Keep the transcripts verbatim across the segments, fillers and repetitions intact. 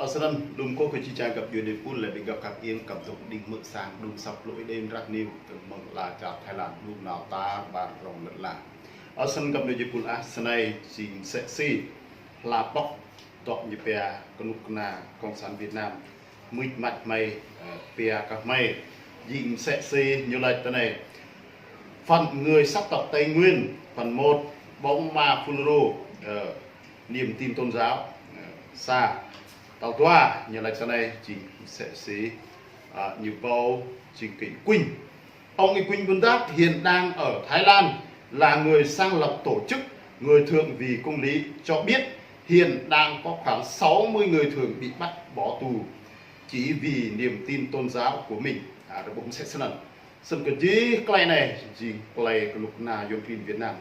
Ơ, snăn, đưm kơ kơ či čang găp djuê đê pul lĕ ƀing găp kăp iêng kăp dŏ đing hmư̆ sang đưm asăp lŏ Êđê mơdrăt niu tơ mơ̆ng ala čar Thái Lan đưm nao tar ƀar rŏng lŏn ala. Ơ, snăn găp djuê đê pul ah, snei jing msĕ si hla pŏk dŏ ñu pia kơnuk kơna Cộng sản Việt Nam. Mưč mač hmei, ơ, pia kơ hmei jing msĕ si ñu lač tơ anei. Phần người sắc tộc Tây Nguyên, phần một, bóng ma Fulro, ờ, niềm tin tôn giáo, ờ, sa. Tal dua, ñu lač tơ anei jing msĕ si, à, ñu pô jing Y Quynh. Ông Y Quynh Buôn Dap hiện đang ở Thái Lan, là người sáng lập tổ chức Người Thượng Vì Công Lý, cho biết hiện đang có khoảng sáu mươi người Thượng bị bắt bỏ tù chỉ vì niềm tin tôn giáo của mình. À, rồi bố sẽ snăn. Snăn kơ jih klei anei, jing klei kơnuk kơna Yuăn klin Việt Nam.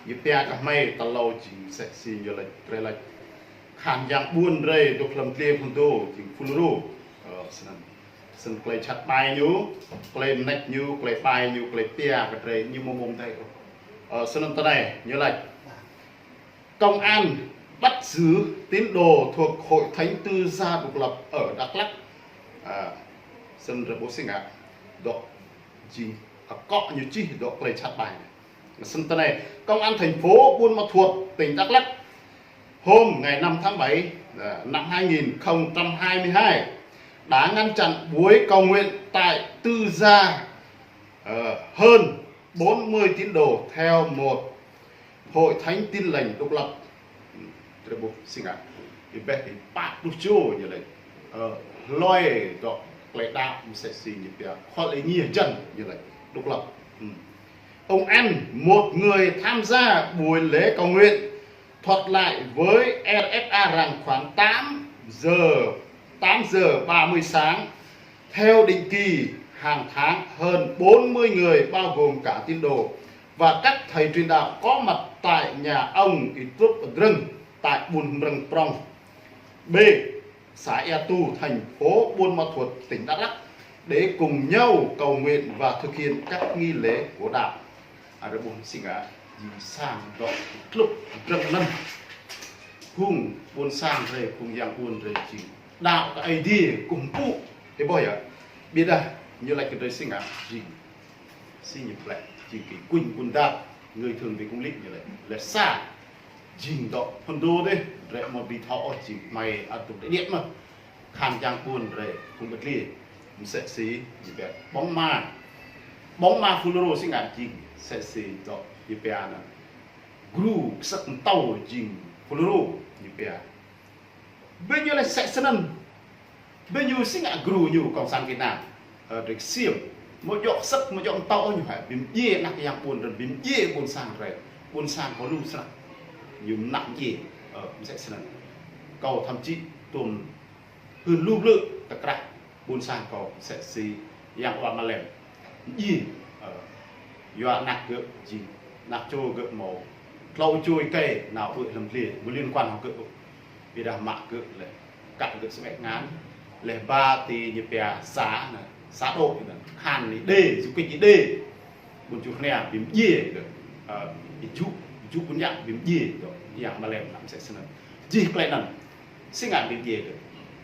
Ñu pia kơ hmei tal tlâo jing msĕ si ñu lač, drei lač. Khăn yang ƀuôn drei dôk hlăm tliêng phŭn dô, jing Fulro. Ơ, snăn. Snăn klei čăt ƀai ñu, klei mnêč ñu, klei ƀai ñu, klei pia kơ drei ñu mơ̆ mơ̆ng drei. Ơ, snăn tơ anei, ñu lač. Công an bắt giữ tín đồ thuộc Hội Thánh Tư Gia Độc Lập ở Đắk Lắk. À, snăn drei ƀuh si ngă, dŏ jing, akŏ ñu čih dŏ klei čăt ƀai. Snăn tơ anei, Công an thành phố Buôn Ma Thuột, tỉnh Đắk Lắk, hôm ngày năm tháng bảy, à, năm hai nghìn không trăm hai mươi hai, đã ngăn chặn buổi cầu nguyện tại Tư Gia, ờ, hơn bốn mươi tín đồ theo một Hội Thánh Tin Lành độc lập. Drei ƀuh si ngă. Ih ƀuh ih pă pluh čô ñu lač. Ơ, hloi dŏ klei đăo msĕ si ñu pia. Khol ih ngiê jăn ñu lač. Độc lập. Ông N, một người tham gia buổi lễ cầu nguyện, thuật lại với R F A rằng khoảng tám giờ, tám giờ ba mươi sáng, theo định kỳ, hàng tháng hơn bốn mươi người bao gồm cả tín đồ và các thầy truyền đạo có mặt tại nhà ông Y Trup Drâng tại Buôn Mrăng Prong B, xã Ea Tu, thành phố Buôn Ma Thuột, tỉnh Đắk Lắk để cùng nhau cầu nguyện và thực hiện các nghi lễ của đạo. Ada ƀuh si ngă, jing sang dŏ Y Trup Drâng anăn. Phung ƀuôn sang drei, phung yang ƀuôn drei jing đăo kơ Aê Diê kơkuh pơpŭ. Ih ƀuh yơh. Ƀiădah ñu lač kơ drei si ngă, jing si ñu plĕ, jing Y Quynh Buôn Dap, Người Thượng Vì Công Lý ñu lač. Lĕ sa, jing dŏ phŭn dô dih, drei mơ̆ bi thâo ôh jing hmei ăt dôk đĕ điêt mơh. Khăn yang ƀuôn drei, phung ƀơ̆t liê, msĕ si ñu pia bóng ma. Bóng ma Fulro si ngă jing, msĕ si dŏ ñu pia anăn. Gru ksăk mtâo jing Fulro ñu pia. Ƀing ñu lĕ msĕ snăn. Ƀing ñu si ngă gru ñu Cộng sản Việt Nam. Ơ, drei ksiêm. Mơ̆ djŏ ksăk, mơ̆ djŏ mtâo ñu hă. Bi mdjiê anak yang ƀuôn drei, bi mdjiê ƀuôn sang drei. Ƀuôn sang kâo lu snăk. Ñu mnăk mdjiê. Ơ, msĕ snăn. Kâo thậm chí tuôm hưn lu blư̆ tơ krah ƀuôn sang kâo msĕ si yang wa Malem. Mdjiê, ơ, yua anak gơ̆ jing, anak čô gơ̆ mâo tlâo čô êkei nao ƀơi hlăm dliê, mơ̆ liên quan hŏng gơ̆. Ƀiădah mă gơ̆ lĕ, kă gơ̆ sơmĕ ngăn, lĕ ba ti ñu pia xã anăn, xã đội anăn, khăn ni đê, du kích ni đê. Ƀuôn čuh nia, bi mdjiê gơ̆, ơ, bi jŭ, jŭ ƀuôn yang, bi mdjiê gơ̆, yang Malem anăn msĕ snăn. Jih klei anăn, si ngă bi mdjiê gơ̆.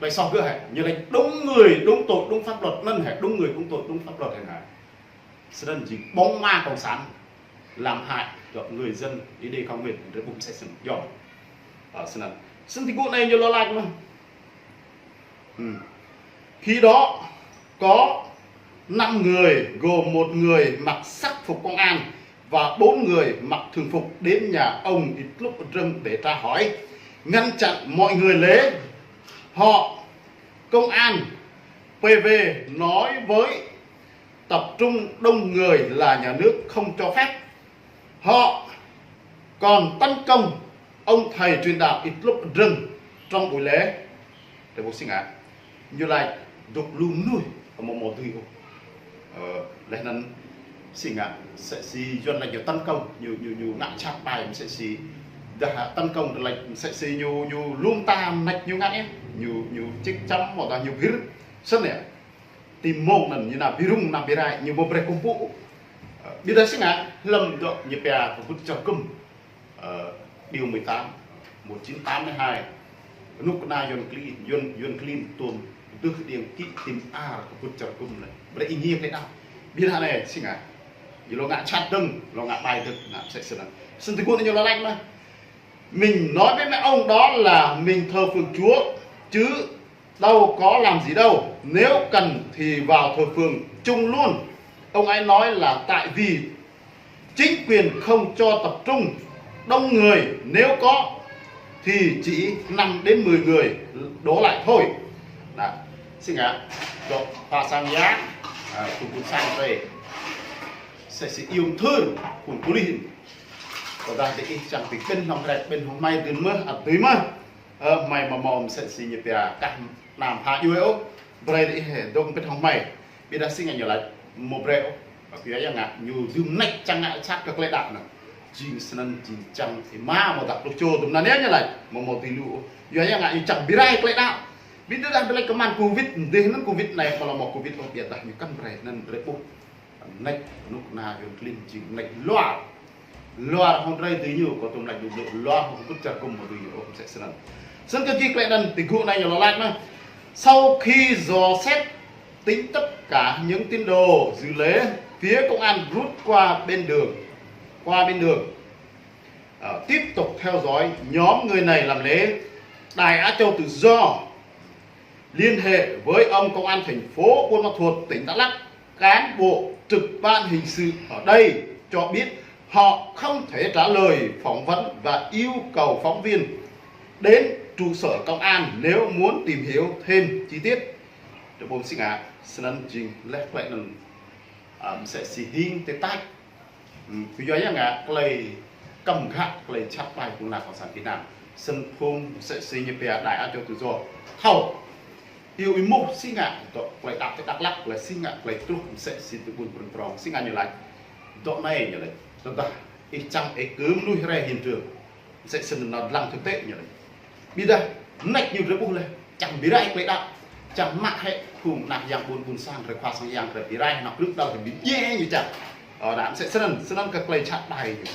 Klei soh gơ̆ hĕ, ñu lač đúng người, đúng tội, đúng pháp luật, anăn hĕ, đúng người, đúng tội, đúng pháp luật hĕ ngă. Snăn jing bóng ma cộng sản làm hại cho người dân Êđê Cao Nguyên, drei ƀuh msĕ snăn. Yơh. Ơ, snăn. Snăn ti gŭ anei ñu lŏ lač mơh. Ừ. Khi đó có năm người, gồm một người mặc sắc phục công an và bốn người mặc thường phục đến nhà ông Y Trup Drâng để tra hỏi, ngăn chặn mọi người lễ. Họ, công an P V nói với tập trung đông người là nhà nước không cho phép. Họ còn tấn công ông thầy truyền đạo Y Trup Drâng trong buổi lễ. Drei ƀuh si ngă. Ñu lač dôk lu mnuih, amâo mâo dưi ôh. Ơ, leh anăn si ngă, msĕ si Yuăn lač ñu tấn công, ñu, ñu, ñu ngă čăt ƀai, msĕ si. Dah tấn công lač, msĕ si ñu, ñu lŏm tam nač ñu ngă yơh. Ñu, ñu čik čăm, amâodah ñu bhir. Snăn yơh. Ti mông anăn ñu nao bi rŭng, nao bi rai, ñu mâo brei kơkuh pơpŭ. Ơ, ƀiădah si ngă, hlăm dŏ ñu pia kơ bŭt čar gŭm. Ơ, điều mười tám, một chín tám mươi hai. Kơnuk kơna Yuăn klin, Yuăn, Yuăn klin tôm dơ̆ng điêng kĭ tim ar kơ pŭt čar gŭm lĕ. Brơi ih ngă klĕ đăo. Ƀiădah anai, si ngă. Ñu lŏ ngă čăt dơ̆ng, lŏ ngă ƀai dơ̆ng, ngă mơsĕ snăn. Snăn tơgŭ anai ñu lŏ laĭ mơ̆n. Mình nói với mấy ông đó là mình thờ phượng Chúa, chứ đâu có làm gì đâu. Nếu cần thì vào thờ phượng chung luôn. Ông ấy nói là tại vì chính quyền không cho tập trung đông người, nếu có thì chỉ năm đến mười người đổ lại thôi. Đó. Si ngă, dŏ pha sang ya, à, phung ƀôn sang tê. Mơsĕ si iung thơ, phung pôlis. Tơdah diih čang pĭ ƀĭn hŏng rĕt, ƀĭn hŏng hmei dưn mơh, ăt dưi mơh. Ơ, hmei mă mơ̆ mơsĕ si ñu pia kah nam ha djuai ôh. Brơi diih dŏ ƀĭn hŏng hmei. Ƀiădah si ngă ñu laĭ, mơ̆ brơi ôh. Yua ya ngă ñu dưm mơneč čang ngă čăt kơ klĕ đăo anŭn. Jing snăn jing čang ih mă mơ̆ dah pluh čô tŭm anăn ya ñu laĭ, mơ̆ mơ̆ ti lu ôh. Yua ya ngă ñu čang bi rai klĕ đăo. Ƀiădah dah laĭ kơ mơ̆n covid, dih anŭn covid anai, mơ̆ lŏ mơ̆ covid ôh, ƀiădah ñu kăn brơi anŭn brơi ƀuh. Mơneč kơnuk kơna Yuăn klin jing mơneč luar. Luar hŏng drơi dưi ñu, kơ tŭm laĭ dŭm lĕ luar hŏng pŭt čar gŭm mơ̆ dưi ñu ôh mơsĕ snăn. Snăn kơ jih klĕ anŭn tơgŭ anai ñu lŏ laĭ mơ̆n. Sau khi dò xét tính tất cả những tín đồ dự lễ, phía công an rút qua bên đường, qua bên đường. Ờ, tiếp tục theo dõi nhóm người này làm lễ. Đài Á Châu Tự Do liên hệ với ông công an thành phố Buôn Ma Thuột, tỉnh Đắk Lắk, cán bộ trực ban hình sự ở đây cho biết họ không thể trả lời phỏng vấn và yêu cầu phóng viên đến trụ sở công an nếu muốn tìm hiểu thêm chi tiết. Tơ ƀuh si ngă, snăn jing leh klĕ anŭn, à, mơsĕ si hing tê tač. Hm, kơ yua ya ngă klei kăm ghă klei čăt ƀai kơ kơnuk kơna cộng sản Việt Nam. Snăn phung mơsĕ si ñu pia Đài Á Châu Tự Do. Thâo. Iâu ih mŭt si ngă, dŏ klei đăo ti Đắk Lắk, klei si ngă, klei truh mơsĕ si tơƀun prŏng prŏng, si ngă ñu laĭ. Dŏ anai ñu laĭ. Tơdah ih čang ih kư̆m lui rai hiện trường. Mơsĕ snăn nao dlăng thực tế ñu laĭ. Ƀiădah, mơneč ñu drơi ƀuh leh, čang bi rai klei đăo, čang mă hĕ phung anak yang ƀôn ƀôn sang drơi khua sang yang drơi bi rai, nao krư̆ đăo drơi bi djai ñu čang. Ơ, đa mơsĕ snăn, snăn kơ klei čăt ƀai ñu.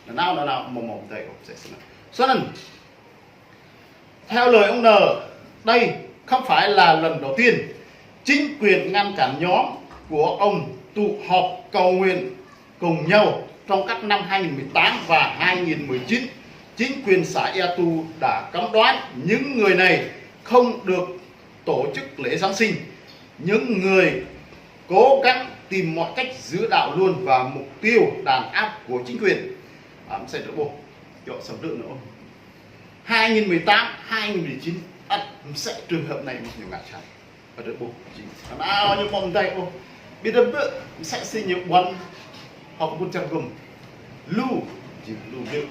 Nanao, nanao, mơ̆ mơ̆ mơdơi ôh, mơsĕ snăn. Snăn, theo lời ông N, đây không phải là lần đầu tiên chính quyền ngăn cản nhóm của ông tụ họp cầu nguyện cùng nhau trong các năm hai nghìn mười tám và hai nghìn mười chín. Chính quyền xã Ea Tu đã cấm đoán những người này không được tổ chức lễ Giáng sinh. Những người cố gắng tìm mọi cách giữ đạo luôn và mục tiêu đàn áp của chính quyền. À, mơsĕ drơi ƀuh. Yŏ, săm drơi nữa. Hai nghìn mười tám, hai nghìn mười chín, ăt mơsĕ trường hợp anai mơ̆ ñu ngă čang. Ăt drơi ƀuh, jing. Anŭn ñu mơ̆ mơdơi ôh. Ƀiădah ƀơi, mơsĕ si ñu ƀuăn, hŏk ƀuôn čar gŭm. Lu, jing lu ƀiă.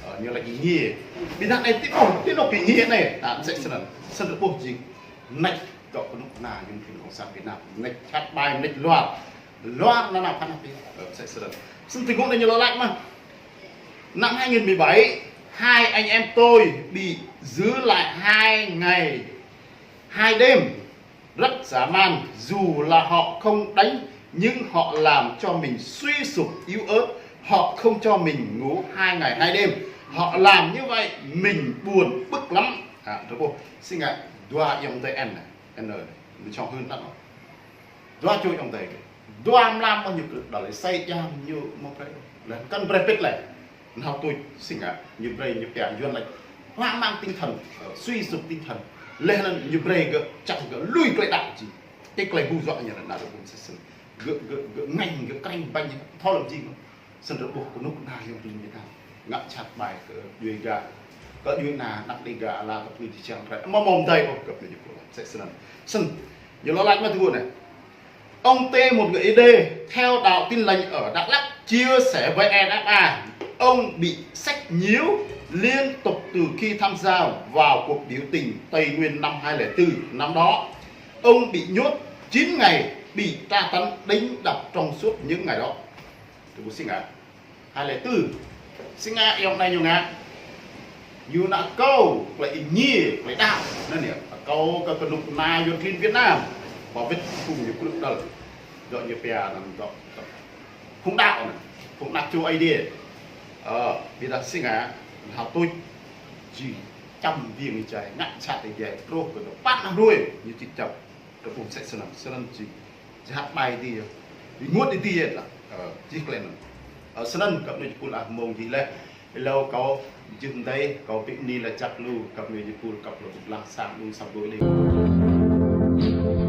Ơ, ñu laĭ kơ ñu. Ƀiădah anai ti ƀuh, ti anŭn kơ ñu anai. Nă, mơsĕ snăn. Snăn drơi ƀuh jing. Mơneč, dŏ kơnuk kơna Yuăn klin cộng sản Việt Nam. Mơneč čăt ƀai, mơneč luar. Luar nanao pơnăp ƀiă. Ơ, mơsĕ snăn. Snăn tơgŭ anai ñu lŏ laĭ mơ̆n. Năm hai nghìn mười bảy, hai anh em tôi bị giữ lại hai ngày, hai đêm. Rất dã man, dù là họ không đánh, nhưng họ làm cho mình suy sụp yếu ớt, họ không cho mình ngủ hai ngày hai đêm. Họ làm như vậy, mình buồn bực lắm. À, drơi ƀuh, si ngă, dua ayŏng adơi N, N, ñu čŏng hưn đăt. Dua čô ayŏng adơi. Dua mlam mơ̆ ñu kơ đa lĕ sai jam ñu mơ̆ brơi. Lĕ kăn brơi pĭt lĕ. Nao tuč si ngă, ñu brơi ñu pia Yuăn laĭ hoang mang tinh thần, ờ, suy sụp tinh thần. Leh anŭn ñu brơi gơ̆ čang gơ̆ lui klei đăo jing. Ti klei hu dŏ ñu anŭn, anŭn ƀuh mơsĕ snăn. Gơ̆, gơ̆, gơ̆ ngêñ, gơ̆ krêñ ƀañ, thâo lăm jing. Snăn drơi ƀuh kơnuk kơna Yuăn klin Việt Nam. Ngă čăt ƀai kơ djuai gah. Kơ djuai ană, ană Đêga, ala kơ pơlui ti čang krĕ. Mơ̆ mơ̆ mơdơi ôh, gơ̆ ñu pô laĭ. Mơsĕ snăn. Snăn. Ñu lŏ laĭ mă tơgŭ anai. Ông T, một người Ê Đê theo đạo Tin Lành ở Đắk Lắk, chia sẻ với R F A, ông bị sách nhiễu liên tục từ khi tham gia vào cuộc biểu tình Tây Nguyên năm hai lẻ tư. Năm đó, ông bị nhốt chín ngày, bị tra tấn, đánh đập trong suốt những ngày đó. Tơ ƀuh si ngă. Hai lẻ tư. Si ngă ayŏng anai ñu ngă. Ñu nao akâo klei ih ngă, klei đăo. Anŭn yơh, akâo kơ kơnuk kơna Yuăn klin Việt Nam. Pơ wơ̆t phung ñu krư̆ đăl. Dŏ ñu pia anŭn dŏ. Phung đăo anŭn. Phung đăo čô Aê Diê. Ơ, ƀiădah si ngă, hơ̆k tuč. Jing. čăm ƀing ih jai, ngă sat ih jai, truh kơ păn hruê, ñu či čăm. Kơ ƀuh sĕ snăn, snăn či jhat ƀai ih yơh. Ih mŭt ih yơh lah. Ơ, čih klei anăn. Ơ, snăn kăp nui jih pul ah mông jih leh. Êlâo kâo jih mdei, kâo pĭ ni leh čăk lu, kăp nui jih pul, kăp lu blah sang, lu săp lu đing.